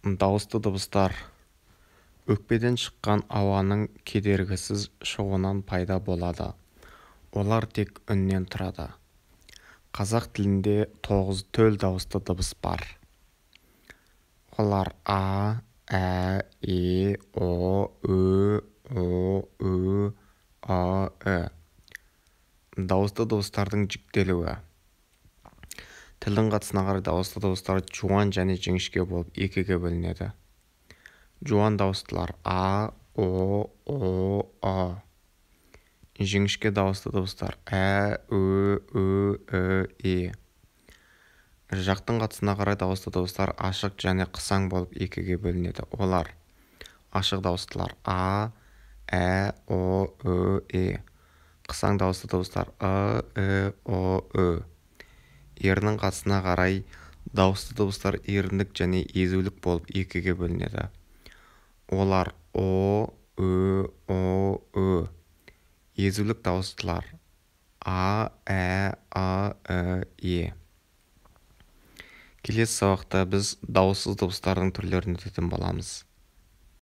Дауысты дыбыстар өкпеден шыққан ауаның кедергісіз шығуынан пайда болады. Олар тек үннен тұрады. Қазақ тілінде 9 төл дауысты дыбыс бар. Олар а, ә, е, о, ө, о, ү, а, і. Дауысты дыбыстардың жіктелуі. Тілдің қатысына қарай дауысты дыбыстар жуан және жіңішке болып екіге бөлінеді. Жуан дауыстылар а, о, о, а. Жіңішке дауысты дыбыстар ә, ө, ү, і, е. Жақтың қатысына қарай дауысты дыбыстар ашық және қысаң болып екіге бөлінеді. Олар ашық дауыстылар а, ә, о, ө, е. Қысаң дауысты дыбыстар ы, і, о, ү. Еріннің қатысына қарай дауысты дыбыстар еріндік және езулік болып екіге бөлінеді. Олар о, ө, о, ү. Езулік дауыстылар а, ә, а, і, е. Келесі сабақта біз дауыссыз дыбыстардың түрлерін өтетін боламыз.